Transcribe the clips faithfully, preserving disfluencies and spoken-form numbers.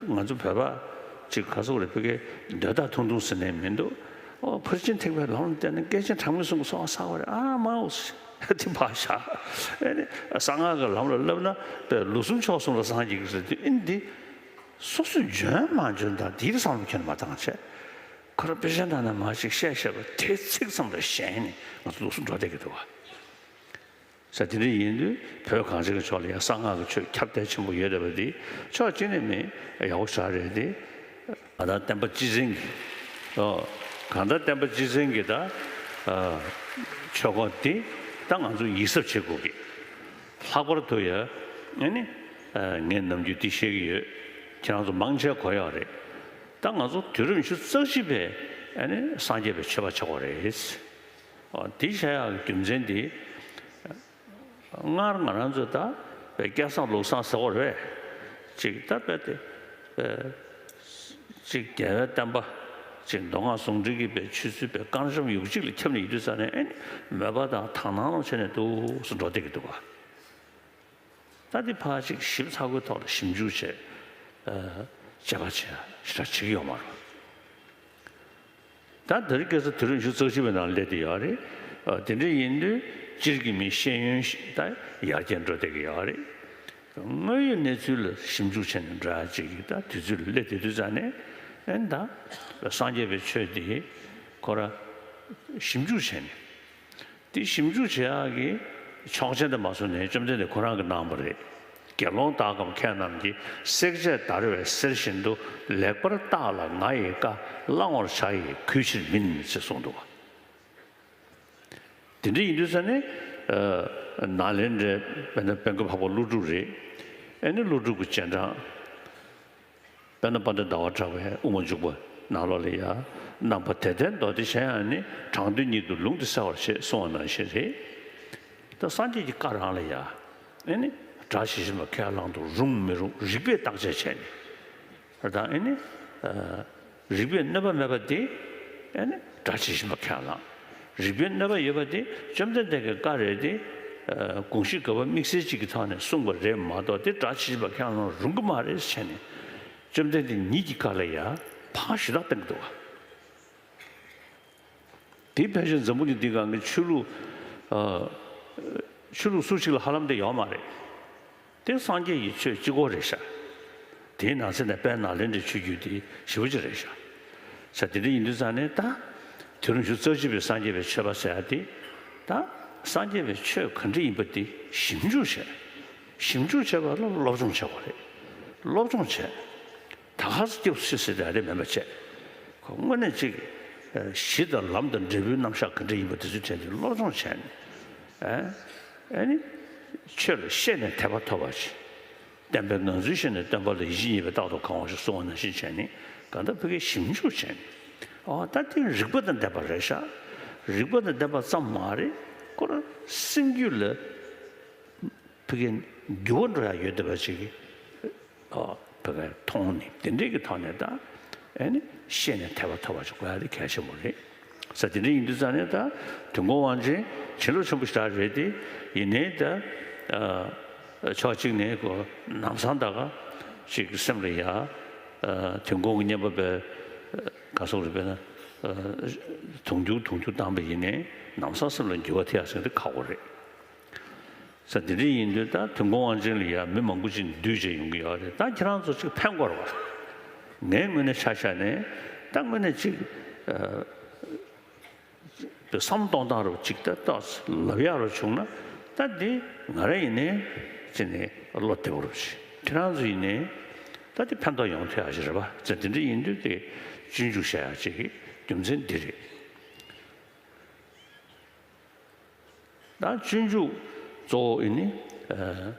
ང་ཚོ་བོད་པ་ཅིག་ག་ཚོད་རེད། ཕ་གི་འདོད་ཐག་ཐུང་ཐུང་ཟེར་ནས་མི་འདུག་ཨོ་ཕར་ཕྱིན་ཐེག་པའི་ལམ་ལ་བསྟེན་ནས་སྐད་ཅིག་གྲངས་མེད་གསུང་གི་སོང་ས་བ་རེད། ཨ་མའོ་དེ་ཕར་བཞག་ཨེ་ནི་གསང་སྔགས་ཀྱི་ལམ་ལ་བསླབ་ན་པའི་ལུགས་གསུམ་ཕྱོགས་གསུམ་ལ་སངས་རྒྱས་ཀྱི་རེད་དེ། ཨེ་འདི་སོ་སོས་འཇོན་མ་འཇོན་དང་དེའི་བསམ་བློ་ཁྱོན་ནས་མ་བཏང་བྱས། ཁོ་རང་དཔེ་ཆ་ནང་ན་མ་ཅིག་བཤད་བཤད་པ་དེ་ཚིག་ཙམ་ལ་ཞེན་ནས་ང་ཚོ་ལུགས་སུ་འགྲོ་བསྡད་ཀྱི་འདུག་བ། ས་དེ་འདྲ་ཡིན་དུས་བོད་གངས་ཅན་གྱི་ཕྱོགས་ལ་ཡང་གསང་སྔགས་ཀྱི་ཆོས་ཁྱབ་གདལ་ཆེན་པོ་ཡོད་བསྡད་པ་འདི་ཕྱོགས་གཅིག་ནས་མི་ཡག་པོ་ཞེ་དྲག་རེད་དེ། ད་ལྟ་བསྟན་པ་སྤྱི་བཙན་གྱི་ཨོ་གང་ལྟར་བསྟན་པ་སྤྱི་བཙན་གྱི་ད་ཨ་ཆོས་སྐོར་འདི་ད་ང་ཚོ་ཡིད་གཟབ་བྱེད་དགོས་ཀྱི། ལྷག་པར་དུ་ཡ་ཨ་ནི་ཨ་ངས་ནམ་རྒྱུན་འདི་བཤད་ཀྱི་ཡོད། ཁྱེད་རང་ཚོ་མང་ཆེ་གོ་ཡོད་རེད། ད་ང་ཚོ་དུས་རབས་ཉི་ཤུ་རྩ་གཅིག་པའི་ཨ་ནི་སངས་རྒྱས་པའི་ཆོས་པ་ཆགས་པ་རེད། ཨོ་འདི་བཤད་ཡག་གི་རྒྱུ་མཚན་འདི། སྔར་ང་རང་ཚོས་ད་བའི་སྐལ་བཟང་བློ་བཟང་ཟེར་བ་རེད། ཅིག་ད་བས་ཏེ་བས་ཅིག་རྒྱལ་བའི་བསྟན་པ་ཅིག་མདོ་སྔགས་ཟུང་འབྲེལ་གྱི་བའི་ཆོས་ཚུལ་བའི་བསྐང་བཤམས་ཡུག་གཅིག་ལ་ཁྱབ་ནས་ཡོད་དུས་ཙང་ནས། ཨེ་ནི་མོས་པ་དང་དག་སྣང་ལ་བྱས་ནས་འདུག་སེ་འགྲོ་བསྡད་ཀྱི་འདུག་བ། ད་འདི་ཕར་ཅིག་ཞིབ་ཚགས་པོའི་ཐོག་ལ་ཞིབ་འཇུག་བྱས་དཔྱད་པ་བྱས་ཞེ་དྲག་བྱེད་ཀྱི་ཡོད་མ་རེད། ད་དེ་རིང་ཁ་སང་དུས་རབས་ཉི་ཤུ་རྩ་གཅིག་པའི་ནང་སླེབས་བསྡད་ཡོད་རེད། ཨ་དེ་འདྲ་ཡིན་དུས་སྤྱིར་གྱི་མིའི་ཤེས་ཡོན་ཞིག་ད་ཡར་རྒྱས་འགྲོ་བསྡད་ཀྱི་ཡོད་རེད། དངོས་ཡོད་གནས་ཚུལ་ལ་ཞིབ་འཇུག་བྱས་ནས་འགྲོ་ཡག་ཅིག་གི་ད་དུས་ཚོད་ལ་སླེབས་བསྡད་དུས་ཙང་ནས། ཨེ་ད་སངས་རྒྱས་པའི་ཆོས་འདི་ཁོ་ར་ཞིབ་འཇུག་བྱས་ནས། དེ་ཞིབ་འཇུག་བྱེད་ཡག་གི་ཆོག་མཆན་དེ་མ་བཟོ་ནས་བཅོམ་ལྡན་འདས་ཁོ་རང་གིས་གནང་བ་རེད། དགེ་སློང་དག་གམ་མཁས་རྣམས་ཀྱིས། བསྲེག་བཅད་བརྡར་བའི་གསེར་བཞིན་དུ། ལེགས་པར་བརྟགས་ལ་ང་ཡི་བཀའ། བླང་བར་བྱ་ཡི་གུས་ཕྱིར་མིན། ཅེས་གསུངས་འདུག་བ། དེ་འདྲ་ཡིན་དུས་ཙང་ནས་ཨ་ནཱ་ལེནྡྲའི་དཔེར་ན་དཔལ་མགོན་འཕགས་པ་ཀླུ་སྒྲུབ་རེད། ཨེ་ནི་ཀླུ་སྒྲུབ་ཀྱི་རྗེས་འབྲང་དཔེར་ན་དཔལ་ལྡན་ཟླ་བ་གྲགས་པའི་དབུ་མ་འཇུག་པ་ནང་ལོགས་ལ་ཡ། རྣམ་པ་དད་ལྡན་མདོ་སྡེ་གཞན་ཡང་ནི། དྲང་དོན་ཉིད་དུ་ལུང་འདི་གསལ་བར་བྱེད། གསུངས་པ་ནང་བཞིན་རེད། ད་སངས་རྒྱས་ཀྱི་བཀའ་རང་ལ་ཡ་ཨེ་ནི་སྒྲ་ཇི་བཞིན་པ་ཁས་བླང་དུ་རུང་མི་རུང་རིགས་པས་བརྟག་དཔྱད་བྱས་ནས། ད་ཨེ་ནི་ཨ་རིགས་པས་གནོད་པ་མེད་པ་དེ་ཨེ་ནི་སྒྲ་ཇི་བཞིན་པ་ཁས་བླང་། རིགས་པས་གནོད་པ་ཡོད་པ་དེ་བཅོམ་ལྡན་འདས་ཀྱི་བཀའ་རེད་དེ། ཨ་དགོངས་གཞི་དགག་པ་དམིགས་བསལ་ཅིག་གི་ཐོག་ནས་གསུངས་པ་རེད་མ་གཏོགས། དེ་སྒྲ་ཇི་བཞིན་པ་ཁས་བླང་རུང་གི་མ་རེད་ཟེར་ནས། བཅོམ་ལྡན་འདས་ཉིད་ཀྱི་བཀའ་ལ་ཡ་ཕར་ཞུ་དག་བཏང་གི་འདུག་བ། དེ་ཕལ་ཆེར་འཛམ་བུ་གླིང་འདི་སྒང་གི་ཆོས་ལུགས་ཨ་ཆོས་ལུགས་སུ་གཅིག་ལ་ཧ་ལམ་དེ་ཡོད་མ་རེད། དེ་སངས་རྒྱས་ཀྱི་ཆོས་གཅིག་པོ་རེད་ཤག་དེའི་ནང་ཚན་ནས་དཔལ་ནཱ་ལེནྡྲའི་ཆོས་བརྒྱུད་དེ་ཞེ་པོ་ཅིག་རེད་ཤག་ས་དེ་འདྲ་ཡིན་དུས་ཙང་ནས་ད་དུས་རབས་ཉི་ཤུ་རྩ་གཅིག་པའི་སངས་རྒྱས་པའི་ཆོས་པ་ཟེར་ཡ་དེ། ད་སངས་རྒྱས་པའི་ཆོས་ག་འདྲ་ཡིན་པ་དེ་ཞིབ་འཇུག་བྱས། ཞིབ་འཇུག་བྱས་པ་ལ་སློབ་སྦྱོང་བྱེད་དགོས་རེད། སློབ་སྦྱོང་བྱས། ད་ག་སེ་སྐྱབས་སུ་མཆི་ཟེར་ཡ་དེ་མིན་པ་བྱས། ཁོ་དངོས་གནས་ཅིག་ཨ་གཞི་དང་ལམ་དང་འབྲས་བུའི་རྣམ་གཞག་ག་འདྲ་ཡིན་པ་དེ་ཚོའི་གྲས་དེ་སློབ་སྦྱོང་བྱས་ནས། ཨ་ཨ་ནི་ཆོས་ལ་ཤེས་ནས་དད་པ་ཐོབ་པ་ཞིག་བསྟན་པའི་ངང་ཚུལ་ཤེས་ནས་སྟོན་པ་ལ་ཡིད་ཆེས་རྙེད་པའི་རྟག་ཏུ་གང་བ་ཞིག་གསུངས་པ་ནང་བཞིན་བྱས་ནས། གང་ལྟར་ཕ་གིའི་ཞིབ་འཇུག་བྱས་ནས། ཨོ་ད་དེ་རིགས་པ་དང་ལྡན་པ་རེད་ཤག་རིགས་པ་དང་ལྡན་པ་ཙམ་མ་རེད། ཁོ་རང་སེམས་རྒྱུད་ལ་ཕ་གིའི་འགྱུར་བ་འགྲོ་ཡག་ཡོད་བསྡད་པ་ཅིག་ཨོ་ཕ་གིར་མཐོང་ནས་དེ་འདྲས་ཀྱི་ཐོག་ནས་ད་ཨེ་ནི་ཤེས་ནས་དད་པ་ཐོབ་པ་ཅིག་དགོས་ཡག་དེ་གལ་ཆེན་པོ་རེད། ས་དེ་འདྲ་ཡིན་དུས་ཙང་ནས་ད་དུས་འཁོར་དབང་ཆེན་བྱིན་རླབས་ཆེན་པོ་ཞེ་དྲག་རེད་དེ། ཡིན་ནའི་ད་ཨ་ཕྱོགས་གཅིག་ནས་ཁོ་ལམ་སང་ད་ག་ཅིག་སེམས་ལ་ཡ་ཨ་དུས་འཁོར་གྱི་བསྙེན་པ་པའི་ག་སོགས་རེད། དཔེར་ན་ཨ་དུང་ཕྱུར་དུང་ཕྱུར་བཏང་པ་ཡིན་ནའི་ལམ་སང་སེམས་ལ་འགྱུར་བ་ཐེབས་ཡག་ཟེར་དེ་ཁག་པོ་རེད། ས་དེ་འདྲ་ཡིན་དུས་ད་དུས་འཁོར་དབང་ཆེན་ལ་ཡ་མི་མང་པོ་ཅིག་འདུས་བྱས་ཡོང་གི་ཡོད་རེད། ད་ཁྱེད་རང་ཚོ་ཅིག་ཕན་དགོས་རེད་བ། ངའི་ངོས་ནས་ཆ་བཞག་ནས་ད་དངོས་གནས་ཅིག་ཨ་བསམ་བློ་གཏོང་སྟངས་རུ་ཅིག་ད་ཏོག་ཙམ་ལབ་ཡག་རུ་བྱུང་ན། ད་འདི་ང་རང་ཡིན་ནའི་ཅི་ནས་བློ་བདེ་བོ་རུ་ཞིག་ཁྱེད་རང་ཚོ་ཡིན་ནའི་ད་འདི་ཕན་ཐོགས་ཡོང་ཐུབ་ཡག་ཞིག་རེད་བ། ཙེ་དེ་འདྲ་ཡིན་དུས་དེ་སྤྱོད་འཇུག་བྱ་ཡག་ཅིག་གི་རྒྱུ་མཚན་འདི་རེད། ད་སྤྱོད་འཇུག་གཙོ་བོ་ཨེ་ནི་ཨ་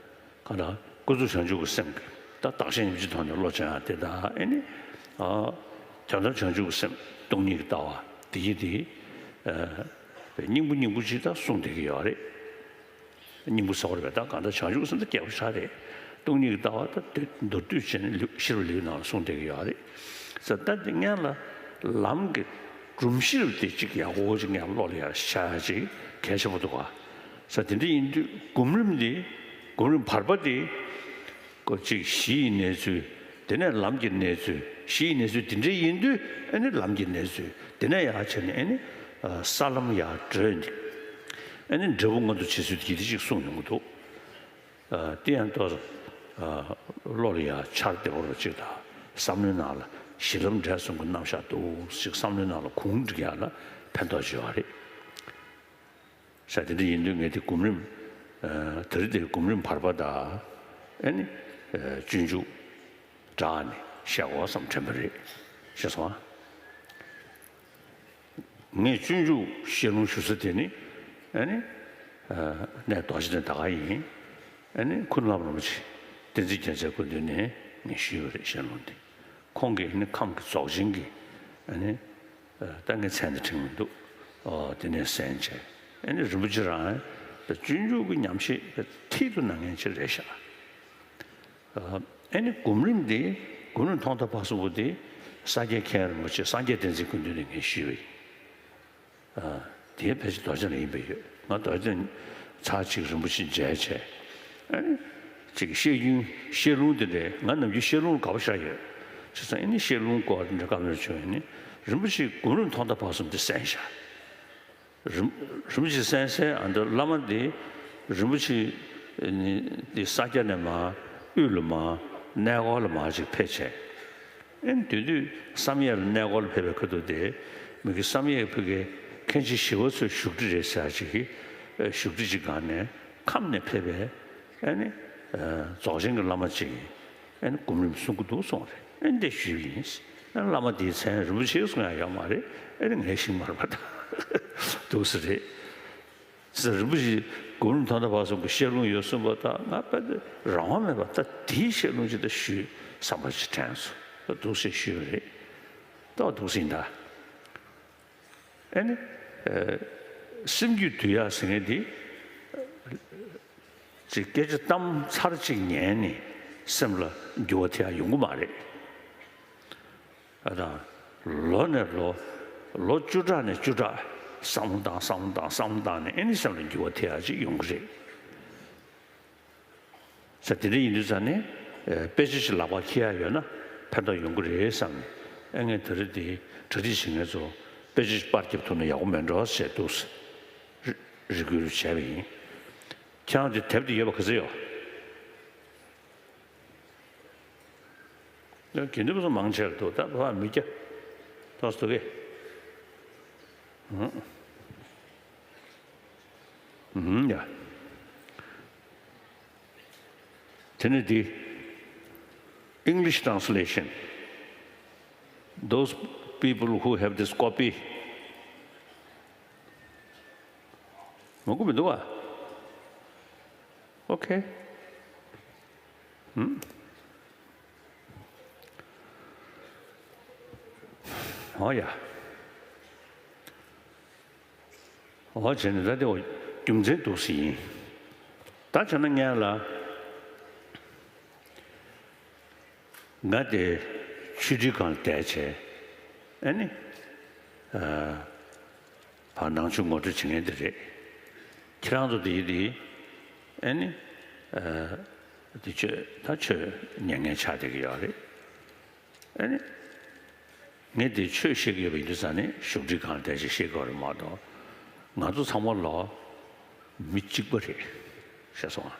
ག་ད་ཀུན་རྫོབ་བྱང་ཆུབ་ཀྱི་སེམས་ཀྱི་ད་བདག་གཞན་ཉིད་ཀྱི་ཐོག་ནས་བློ་སྦྱང་ཡག་དེ་དང་། ཨེ་ནི་ཨ་དོན་དམ་བྱང་ཆུབ་ཀྱི་སེམས་སྟོང་ཉིད་ཀྱི་ལྟ་བ་དེ་ཡི་དེ་ཨ་སྙིང་པོ་སྙིང་པོ་ཅིག་ད་གསུངས་བསྡད་ཀྱི་ཡོད་རེད། སྙིང་པོ་ཟེར་བ་རེད་པས། ད་གང་ལྟར་བྱང་ཆུབ་ཀྱི་སེམས་ད་རྒྱས་པོ་ཞེ་དྲག་རེད། སྟོང་ཉིད་ཀྱི་ལྟ་བ་ད་མདོར་བསྡུས་བྱས་ནས་ལེའུ་ཤེས་རབ་ལེའུ་ནང་ལ་གསུངས་བསྡད་ཀྱི་ཡོད་རེད། ས་ད་དེ་སྔོན་ལ་ལམ་གྱི་སྒྲོམ་གཞི་རུ་དེ་གཅིག་ཡག་པོ་ཅིག་ངས་བློ་ལ་ཡར་ཤར་ཡག་ཅིག་གལ་ཆེན་པོ་འདུག་ག་ས་དེ་འདྲ་ཡིན་དུས་སྒོམ་རིམ་འདི་སྒོམ་རིམ་བར་པ་འདི་ཀོ་གཅིག་གཞི་ཡི་གནས་ཚུལ། དེ་ནས་ལམ་གྱི་གནས་ཚུལ། གཞི་ཡི་གནས་ཚུལ་དེ་འདྲ་ཡིན་དུས། ཨ་ནི་ལམ་གྱི་གནས་ཚུལ་དེ་ནས་ཡར་བྱས་ནས། ཨ་ནི་ས་ལམ་ཡར་བགྲོད་ནས། ཨ་ནི་འབྲས་བུ་མངོན་དུ་བྱེད་ཚུལ་དེ་འདྲ་ཅིག་གསུངས་ཡོང་གི་འདུག། ཨ། དེ་ཡང་ཏོག་ཙམ། ཨ། བློ་ལ་ཡང་འཆར་བདེ་བོ་ཅིག་དང་། བསམ་བློའི་ནང་ལ་གཞི་ལམ་འབྲས་གསུམ་གྱི་རྣམ་གཞག་འདུག་ཅིག་བསམ་བློའི་ནང་ལ་གུང་འགྲིག་ཡག་ལ་ཕན་ཐོགས་ཆེ་བ་རེད། ས། དེ་འདྲ་ཡིན་དུས་ངས་དེ་སྒོམ་རིམ། ཨ། དེ་རིང་དེ་སྒོམ་རིམ་བར་པ་དང་། ཨ་ནི། ཨ། སྤྱོད་འཇུག་སྦྲགས་ནས་བཤད་དགོས་བསམ་དྲན་པ་རེད། ཤེས་སོང་ཨ། ངས་སྤྱོད་འཇུག་བཤད་ལུང་ཞུ་ས་དེ་ནི། ཨ་ནི། ཨ། གནས་རྡོ་རྗེ་གདན་ད་ག་ཡིན། ཨ་ནི་ཁུ་ནུ་བླ་མ་རིན་པོ་ཆེ་བསྟན་འཛིན་རྒྱལ་མཚན་སྐུ་མདུན་ནས་ངས་ཞུས་པ་རེད། བཤད་ལུང་དེ། ཁོང་གིས་ནི་ཁམས་ཀྱི་རྫོགས་ཆེན་གྱི། ཨ་ནི། ཨ། ད་ངས་མཚན་དེ་དྲན་མི་འདུག། ཨོ། དེ་ནས་གསན་བྱས། ཨ་ནི་རིན་པོ་ཆེ་རང་སྤྱོད་འཇུག་གི་ཉམས་བཞེས་མཐིལ་དུ་གནང་མཁན་ཅིག་རེད་ཤག། ཨ། ཨ་ནི་སྒོམ་རིམ་འདི། སྒོམ་རིམ་ཐོག་མཐའ་བར་གསུམ་པོ་འདི་ས་སྐྱ་མཁན་རིན་པོ་ཆེ་སངས་རྒྱས་བསྟན་འཛིན་སྐུ་མདུན་ནས་ངས་ཞུས་པ་ཡིན། ཨ། དེ་ཕལ་ཆེར་རྡོ་རྗེ་ལ་ཡིན་པས་ཡོད། ང་རྡོ་རྗེ་ཚར་གཅིག་རིན་པོ་ཆེ་མཇལ་བྱས། ཨ་ནི་ཅིག་བཤད་རྒྱུན། བཤད་ལུང་དེ་འདྲས། ང་ནམ་རྒྱུན་བཤད་ལུང་དགའ་པོ་ཞེ་དྲག་ཡོད། བྱས་ཙང་ཨ་ནི་བཤད་ལུང་སྐོར་དེ་འདྲ་བཀའ་མོལ་བྱུང་། ཨ་ནི་རིན་པོ་ཆེ་སྒོམ་རིམ་ཐོག་མཐའ་བར་གསུམ་དེ་གསན་བཞག། རིན། རིན་པོ་ཆེ་གསན་སའི། ཨ། འདི་བླ་མ་འདི་རིན་པོ་ཆེ་ནི་འདི་ས་སྐྱ་ནས་མར་དབུས་ལ་མར་གནས་སྐོར་ལ་མར་ཅིག་ཕེབས་བྱས། ཨ་ནི་དེ་དུས་བསམ་ཡས་ལ་གནས་སྐོར་ལ་ཕེབས་པའི་ཁ་ཐུག་དེ། མི་གི་བསམ་ཡས་ཕ་གི་མཁན་ཆེན་ཞི་བ་འཚོའི་བཞུགས་ཁྲི་རེད་ཟེར་ཡག་ཅིག་གི། ཨ། བཞུགས་ཁྲི་ཅིག་སྒང་ནས་ཁམས་ནས་ཕེབས་པའི། ཨ་ནི། ཨ། རྫོགས་ཆེན་གྱི་བླ་མ་ཅིག་གིས། ཨ་ནི་སྒོམ་རིམ་གསུང་གི་འདུག་གསུངས་པ་རེད། ཨ་ནི་དེ་ཞུས་པ་ཡིན། ཨ་ནི་བླ་མ་དེའི་མཚན་རིན་པོ་ཆེ་གསུང་ཡག་ཡོད་མ་རེད། ཨ་ནི་ངས་ཤེས་མ་རེད་པ། ད་འདུག་སེ་རེད། ས། རིན་པོ་ཆེ་སྒོམ་རིམ་ཐོག་མཐའ་བར་གསུམ་གྱི་བཤད་ལུང་ཡོད་གསུངས་པ་དང་། ང་དཔེ་དེ་རང་དབང་མེད་པ། ད་དེའི་བཤད་ལུང་ཅིག་ད་ཞུས་བསམ་པ་ཅིག་དྲན་སོང་། ད་འདུག་སེ་ཞུས་པ་རེད། ད་འདུག་སེ་ཡིན་ད། ཨ་ནི། ཨ། སེམས་རྒྱུད་འདུལ་ཡག་ཟེར་མཁན་དེ། ཅིག་སྐད་ཆ་གཏམ་ཚར་གཅིག་ཉན་ནས་སེམས་ལ་འགྱུར་བ་ཐེབས་ཡག་ཡོང་གི་མ་རེད། ཨ། ད་ལོ་ནས་ལོ། ལོ་བཅུ་ཕྲག་ནས་བཅུ་ཕྲག་བསམ་བློ་བཏང་། བསམ་བློ་བཏང་། བསམ་བློ་བཏང་ནས་ཨ་ནི་སེམས་ལ་འགྱུར་བ་ཐེབས་ཡག་ཅིག་ཡོང་གི་རེད། ས། དེ་འདྲ་ཡིན་དུས་ཙང་ནས། ཨ། དཔེ་ཆ་ཞིག་ལག་པར་འཁྱེར་ཡག་ཡོད་ན་ཕན་ཐོགས་ཡོང་གི་རེད་བསམ་ནས། ཨ། ངས་ད་རེས་དེ་གྲ་སྒྲིག་བྱེད་མཁན་ཚོ་དཔེ་ཆ་ཞིག་པར་རྒྱབ་ཐུབ་ན་ཡག་པོ་མེད་འགྲོ་ཟེར་འདུག་སེ་རེ་སྐུལ་བྱས་པ་ཡིན། ཁྱེད་རང་ཚོའི་དེབ་དེ་ཡོད་པ་ག་ཚོད་ཡོད། ཡང་དགེ་འདུན་པ་ཚོ་མང་ཆེ་བ་འདུག། ད་བ་མི་སྐྱ་ཏོག་ཙམ་འདུག་གས། ཨུ། ཨུ། ཡ། དེ་ནས་འདི། English translation. Those people who have this copy. མང་པོ་མི་འདུག་པ། Okay. ཨུ། ཨོ་ཡ། ཨོ། བྱས་ནས་ད་དེ་རྒྱུ་མཚན་འདུག་སེ་ཡིན། ད་བྱས་ན་ངས་ལ། ང་དེ་ཆོས་ཁྲིའི་སྒང་ལ་བསྡད་བྱས། ཨ་ནི། ཨ། ཕར་ནང་ཆོས་ངོ་སྤྲོད་བྱེད་མཁན་དེ་རེད། ཁྱེད་རང་ཚོ་དེ་ཡི་དེ། ཨ་ནི། ཨ། དེ་ཆོས། ད་ཆོས་ཉན་མཁན་ཆགས་བསྡད་ཀྱི་ཡོད་རེད། ཨ་ནི། ངས་དེ་ཆོས་བཤད་ཀྱི་ཡོད་པ་ཡིན་དུས་ཙང་ནས་བཞུགས་ཁྲིའི་སྒང་ལ་བསྡད་བྱས་བཤད་ཀྱི་ཡོད་རེད་མ་གཏོགས། ང་ཚོ་ཚང་མ་ལོ་མི་གཅིག་པ་རེད། ཤེས་སོང་ཨ།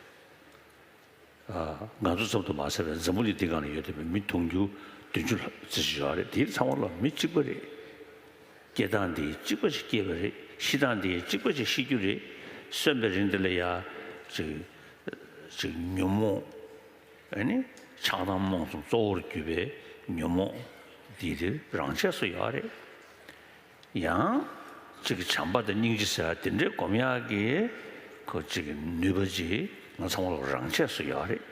ཨ། ང་ཚོ་ཙམ་དུ་མ་ཟད་པའི་འཛམ་བུ་གླིང་འདི་སྒང་ལ་ཡོད་བསྡད་པའི་མི་དུང་ཕྱུར་བདུན་ཅུ་ཙམ་ཞིག་ཡོད་རེད། དེ་ཚང་མ་ལོ་མི་གཅིག་པ་རེད། སྐྱེ་སྟངས་འདི་གཅིག་པ་ཞིག་སྐྱེས་པ་རེད། ཤི་སྟངས་འདི་གཅིག་པ་ཞིག་ཤི་རྒྱུ་རེད། གསོན་པའི་རིང་འདི་ལ་ཡ་ཅིག་ཅིག་ཉོན་མོངས། ཨ་ནི་ཆགས་སྡང་རྨོངས་གསུམ་གཙོ་བོར་གྱུར་པའི་ཉོན་མོངས་འདི་དེ་རང་ཆས་སུ་ཡོད་རེད། ཡང་གཅིག་གི་བྱམས་པ་དང་སྙིང་རྗེ་ཟེར་བ་དེ་འདྲའི་སྒོམ་ཡག་གི་ཁོ་གཅིག་གི་ནུས་པ་ཅིག་ང་ཚང་མ་ལ་རང་ཆས་སུ་ཡོད་རེད།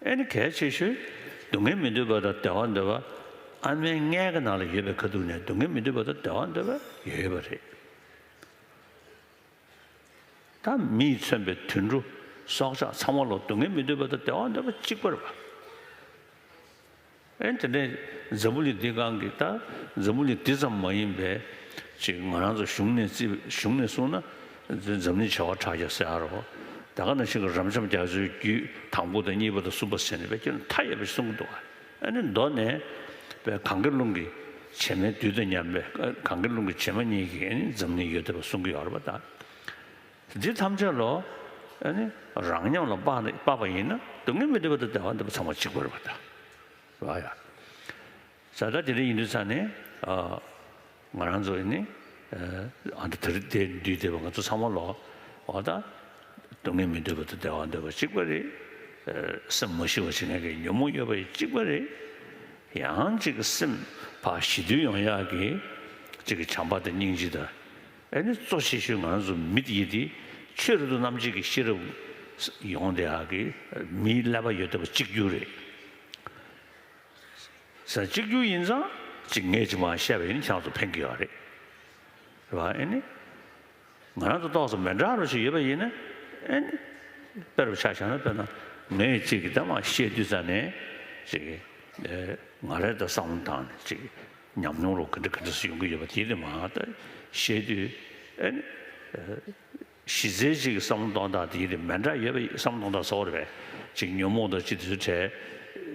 ཨ་ནི་གལ་ཆེ་ཤོས་སྡུག་བསྔལ་མི་འདོད་པ་དང་བདེ་བ་འདོད་པ། ཨ་མའི་མངལ་གྱི་ནང་ལ་ཡོད་པའི་ཁ་ཐུག་ནས་སྡུག་བསྔལ་མི་འདོད་པ་དང་བདེ་བ་འདོད་པ་ཡོད་པ་རེད། ད་མིས་མཚོན་པའི་དུད་འགྲོ་སྲོག་ཆགས་ཚང་མ་ལ་སྡུག་བསྔལ་མི་འདོད་པ་དང་བདེ་བ་འདོད་པ་གཅིག་པ་རེད་པ། ཨེ། དེ་ནས་འཛམ་བུ་གླིང་འདི་སྒང་གི། ད་འཛམ་བུ་གླིང་འདི་ཙམ་མ་ཡིན་པའི་ཅིག་ང་རང་ཚོ་གཞུང་ནས་བརྩི། གཞུང་ནས་གསུངས་ན་འཛམ་གླིང་བྱེ་བ་ཕྲག་བརྒྱ་ཟེར་ཡ་རོ། ད་ག་ནང་བཞིན་གྱི་རབ་འབྱམས་རྒྱ་མཚོའི་རྒྱུད་དང་པོ་དང་གཉིས་པ་དང་གསུམ་པ་ཟེར་ནས་དཔེ་ཁྱོན་མཐའ་ཡས་པ་ཞིག་གསུང་གི་འདུག་ག་ཨ་ནི་མདོ་ནས་དཔེ་གངྒཱའི་ཀླུང་གི་བྱེ་མའི་རྡུལ་དང་མཉམ་པའི་གངྒཱའི་ཀླུང་གི་བྱེ་མ་གཉིས་ཀྱིས་ཨ་ནི་འཛམ་གླིང་ཡོད་བསྡད་པ་གསུང་གི་ཡོད་རེད་པ། ད་འདི་ཐམས་ཅད་ལོ་ཨ་ནི་རང་ཉམས་ལ་དཔག་ནས་དཔག་པ་ཡིན་ན་སྡུག་བསྔལ་མི་འདོད་པ་དང་བདེ་བ་འདོད་པ་ཚང་མ་གཅིག་པ་རེད་པ། ད་རེད་པ་ཡ། ས་ད་དེ་འདྲ་ཡིན་དུས་ཙང་ནས་ཨ། ང་རང་ཚོ་ནི་ཨ་འདི་དེར་དེ་འདུས་བསྡད་པ་ང་ཚོ་ཚང་མ་ལོ་འོ་ད་སྡུག་བསྔལ་མི་འདོད་པ་དང་བདེ་བ་འདོད་པ་གཅིག་པ་རེད། ཨ་སེམས་མ་ཞི་བ་བྱེད་མཁན་གྱི་ཉོན་མོངས་ཡོད་པ་ཡི་གཅིག་པ་རེད། ཡང་གཅིག་གི་སེམས་ཕར་ཞི་དུལ་ཡོང་ཡག་གི་གཅིག་གི་བྱམས་པ་དང་སྙིང་རྗེ་དང་ཨ་ནི་གཙོ་ཆེ་ཤོས་ང་རང་ཚོ་མི་དེ་ཡི་དེ་ཆོས་རབ་ཏུ་རྣམ་འབྱེད་ཀྱི་ཤེས་རབ་ཡོང་བསྡད་ཡག་གི་མིའི་ཀླད་པ་ཡོད་བསྡད་པ་གཅིག་གྱུར་རེད། ས་གཅིག་གྱུར་ཡིན་ཙང་གཅིག་ངས་གཅིག་མར་བཤད་པ་ཡིན་ན་ཁྱེད་རང་ཚོ་ཕན་གྱི་ཡོད་རེད། རེད་བ། ཨེ་ནི། ང་རང་ཚོ་ཏོག་ཙམ་མི་འདྲ་རོ་ཞིག་ཡོད་པ་ཡིན་ན་ཨེ་ནི། དཔེ་རུ་ཆ་བཞག་ན་དཔེར་ན་ངས་གཅིག་གི་ད་མར་བཤད་དུས་ཙ་ནས་གཅིག་གི་ཨེ་ང་རང་ད་བསམ་བློ་བཏང་ནས་གཅིག་གི་ཉམས་མྱོང་རོ་ག་འདྲ་ག་འདྲ་སུ་ཡོང་གི་ཡོད་པ་དེ་དེ་མར་ད་བཤད་དུས་ཨེ་ནི། ཨེ། གཞི་རྩའི་གཅིག་གི་བསམ་བློ་གཏོང་སྟངས་དེ་ཡིན་ཏེ་མི་འདྲ་ཡོད་པའི་བསམ་བློ་གཏོང་སྟངས་གསལ་བོ་རེད་པས། གཅིག་ཉོན་མོངས་དང་གཅིག་དེ་ཚོའི་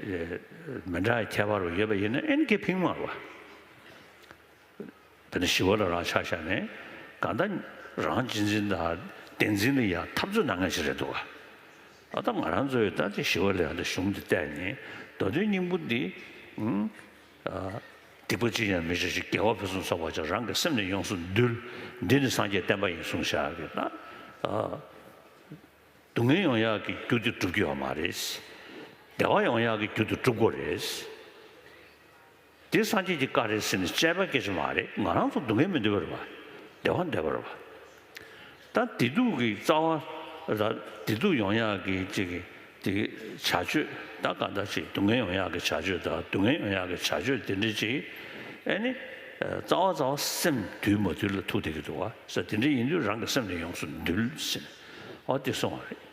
གྲས་མི་འདྲ་བའི་ཁྱད་པར་བ་ཡོད་པ་ཡིན་ན་ཨེ་ནི་ཁེ་ཕན་མ་རེད་པ། དེ་ནི་ཞི་བ་ལྷ་རང་ཆ་བཞག་ནས་གང་ལྟར་རང་གཅེས་འཛིན་དང་བདེན་འཛིན་ལ་ཡང་འཐབ་རྩོད་གནང་མཁན་ཞིག་རེད་འདུག་ག་ཨ་ད་ང་རང་ཚོས་ད་དེ་ཞི་བ་ལྷ་དང་གཞུང་དེ་བལྟས་ནས་མདོ་དོན་སྙིང་པོ་འདི་ཨང་། སྡིག་པ་ཅི་ཡང་མི་བྱ་ཞིང་། དགེ་བ་ཕུན་སུམ་ཚོགས་པར་སྤྱད། རང་གི་སེམས་ནི་ཡོངས་སུ་འདུལ། འདི་ནི་སངས་རྒྱས་བསྟན་པ་ཡིན་གསུངས་བཞག་གི་ད། སྡུག་བསྔལ་ཡོང་ཡག་གི་རྒྱུ་དེ་སྒྲུབ་ཀྱི་ཡོད་མ་རེད། བདེ་བ་ཡོང་ཡག་གི་རྒྱུ་དེ་སྒྲུབ་དགོས་རེད། དེ་སངས་རྒྱས་ཀྱི་བཀའ་རེད་ཟེར་ནས་དཔྱད་པ་སྐད་ཆ་མ་རེད། ང་རང་ཚོ་སྡུག་བསྔལ་མི་འདོད་པ་རེད་པ། བདེ་བ་འདོད་པ་རེད་པ། ད་བདེ་སྡུག་གི་རྩ་བ་ལ་བདེ་སྡུག་ཡོང་ཡག་གི་གཅིག་གི་དེ་བྱ་སྤྱོད་ད་ག་འདྲ་ཅིག་སྡུག་བསྔལ་ཡོང་ཡག་གི་བྱ་སྤྱོད་དང་སྡུག་བསྔལ་ཡོང་ཡག་གི་བྱ་སྤྱོད་དེ་འདྲ་ཅིག་ཨེ་ནི་རྩ་བ་རྩ་བ་སེམས་དུལ་མ་དུལ་ལ་ཐུག་བསྡད་ཀྱི་འདུག་བ་ས། དེ་འདྲ་ཡིན་དུས་རང་གི་སེམས་ནི་ཡོངས་སུ་འདུལ་ཟེར་ཨོ་དེ་གསུངས་པ་རེད།